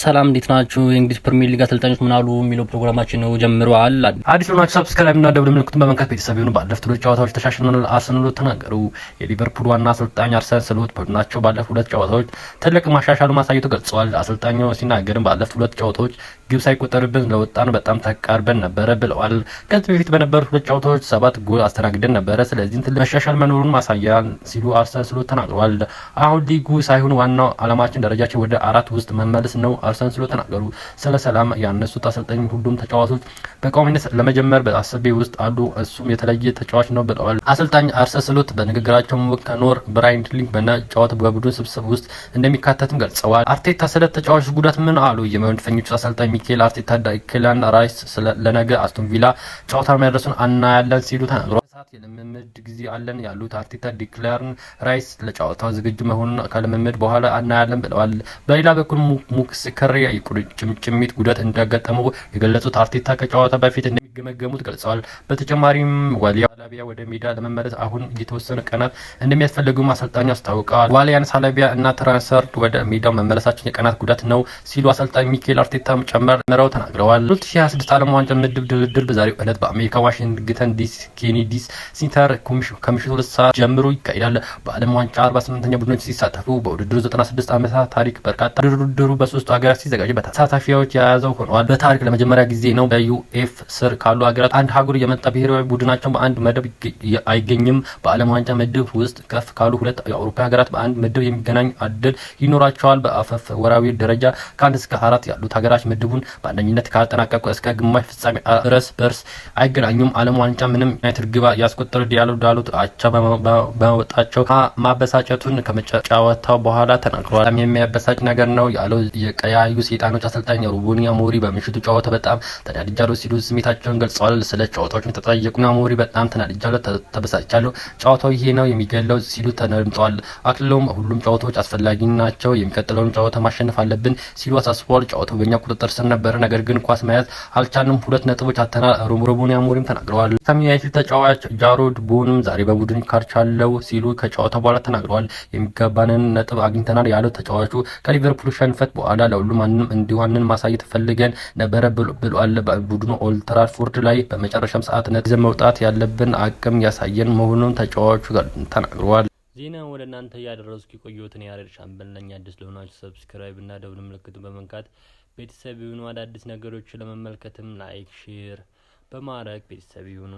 ሰላም፣ እንዴት ናችሁ? የእንግሊዝ ፕሪሚየር ሊግ አሰልጣኞች ምን አሉ የሚለው ፕሮግራማችን ነው ጀምረዋል። አዲስ ለሆናችሁ subscribe እና ደውል ምልክቱን በመንካት ቤተሰብ ይሁኑ። ባለፉት ሁለት ጨዋታዎች ተሻሽለናል አርሰን ስሎት ተናገሩ። የሊቨርፑል ዋና አሰልጣኝ አርሰን ስሎት ቡድናቸው ባለፉት ሁለት ጨዋታዎች ትልቅ ማሻሻሉ ማሳየቱ ገልጸዋል። አሰልጣኙ ሲናገርም ባለፉት ሁለት ጨዋታዎች ግብ ሳይቆጠርብን ለወጣን በጣም ተቃርበን ነበረ ብለዋል። ከዚህ በፊት በነበሩት ሁለት ጨዋታዎች ሰባት ጎል አስተናግደን ነበረ። ስለዚህም ትልቅ መሻሻል መኖሩን ማሳያ ሲሉ አርሰን ስሎት ተናግረዋል። አሁን ሊጉ ሳይሆን ዋናው ዓላማችን ደረጃችን ወደ አራት ውስጥ መመለስ ነው አርሰን ስሎት ተናገሩ። ስለ ሰላም ያነሱት አሰልጣኝ ሁሉም ተጫዋቾች በቋሚነት ለመጀመር በአሰቤ ውስጥ አሉ፣ እሱም የተለየ ተጫዋች ነው ብለዋል። አሰልጣኝ አርሰን ስሎት በንግግራቸው ኮኖር ብራድሊ በጨዋታ በቡድን ስብስብ ውስጥ እንደሚካተትም ገልጸዋል። አርቴታ ስለ ተጫዋቾች ጉዳት ምን አሉ? የመድፈኞቹ አሰልጣኝ ሚኬል አርቴታ ዴክላን ራይስ ለነገ አስቶን ቪላ ጨዋታ መድረሱን አናያለን ሲሉ ተናግረዋል። ሰዓት የልምምድ ጊዜ አለን ያሉት አርቴታ ዲክላን ራይስ ለጨዋታው ዝግጁ መሆኑን ከልምምድ በኋላ እናያለን ብለዋል። በሌላ በኩል ሙስኬራ የቁርጭምጭሚት ጉዳት እንዳጋጠመው የገለጹት አርቴታ ከጨዋታ በፊት እንደሚገመገሙት ገልጸዋል። በተጨማሪም ዋሊያ ሳላቢያ ወደ ሜዳ ለመመለስ አሁን የተወሰኑ ቀናት እንደሚያስፈልጉ አሰልጣኙ አስታውቀዋል። ዋሊያን ሳላቢያ እና ትሮሳርድ ወደ ሜዳው መመለሳቸው የቀናት ጉዳት ነው ሲሉ አሰልጣኝ ሚኬል አርቴታ ጨምረው ተናግረዋል። 2026 ዓለም ዋንጫ ምድብ ድልድል በዛሬው ዕለት በአሜሪካ ዋሽንግተን ዲሲ ኬኔዲ ሴንተር ከምሽቱ 2 ሰዓት ጀምሮ ይካሄዳል። በዓለም ዋንጫ 48ኛ ቡድኖች ሲሳተፉ በውድድሩ 96 ዓመታት ታሪክ በርካታ ውድድሩ በሶስቱ ሀገራት ሲዘጋጅ ተሳታፊዎች የያዘው ሆነዋል። በታሪክ ለመጀመሪያ ጊዜ ነው በዩኤፍ ስር ካሉ ሀገራት አንድ ሀገር የመጣ ብሔራዊ ቡድናቸው በአንድ መደብ አይገኝም። በዓለም ዋንጫ ምድብ ውስጥ ከፍ ካሉ ሁለት የአውሮፓ ሀገራት በአንድ ምድብ የሚገናኝ እድል ይኖራቸዋል። በአህጉራዊ ደረጃ ከአንድ እስከ አራት ያሉት ሀገራት ምድቡን በአንደኝነት ካጠናቀቁ እስከ ግማሽ ፍጻሜ እርስ በርስ አይገናኙም። ዓለም ዋንጫ ምንም ዩናይትድ ግብ ያስቆጠረ ዲያሎ ዳሎት አቻ በመውጣቸው ማበሳጨቱን ከጨዋታው በኋላ ተናግረዋል። በጣም የሚያበሳጭ ነገር ነው ያለው የቀያዩ ሰይጣኖች አሰልጣኝ ሩበን አሞሪም በምሽቱ ጨዋታ በጣም ተናድጃለሁ ሲሉ ስሜታቸውን ገልጸዋል። ስለ ጨዋታዎች ተጠየቁ። አሞሪም በጣም ተናድጃለሁ፣ ተበሳጭቻለሁ። ጨዋታው ይሄ ነው የሚገለው ሲሉ ተደምጠዋል። አክለውም ሁሉም ጨዋታዎች አስፈላጊ ናቸው፣ የሚቀጥለውን ጨዋታ ማሸነፍ አለብን ሲሉ አሳስበዋል። ጨዋታው በእኛ ቁጥጥር ስር ነበረ፣ ነገር ግን ኳስ መያዝ አልቻልንም። ሁለት ነጥቦች አጥተናል። ሩበን አሞሪም ተናግረዋል። ዩናይትድ ተጫዋች ጃሮድ ቦውንም ዛሬ በቡድን ኮርቻለሁ ሲሉ ከጨዋታው በኋላ ተናግረዋል። የሚገባንን ነጥብ አግኝተናል ያለው ተጫዋቹ ከሊቨርፑል ሽንፈት በኋላ ለሁሉም ማንም እንዲሆንን ማሳየት ፈልገን ነበረ ብሏል። ቡድኑ ኦልድትራፎርድ ላይ በመጨረሻም ሰዓት ነጥብ ይዘን መውጣት ያለብን አቅም ያሳየን መሆኑን ተጫዋቹ ተናግረዋል። ዜና ወደ እናንተ እያደረስኩ የቆየሁትን ያሬድ ሻምበል ነኝ። አዲስ ለሆናችሁ subscribe እና ደውል ምልክቱን በመንካት ቤተሰብ ይሁኑ። አዳዲስ ነገሮችን ለመመልከትም like፣ share በማድረግ ቤተሰብ ይሁኑ።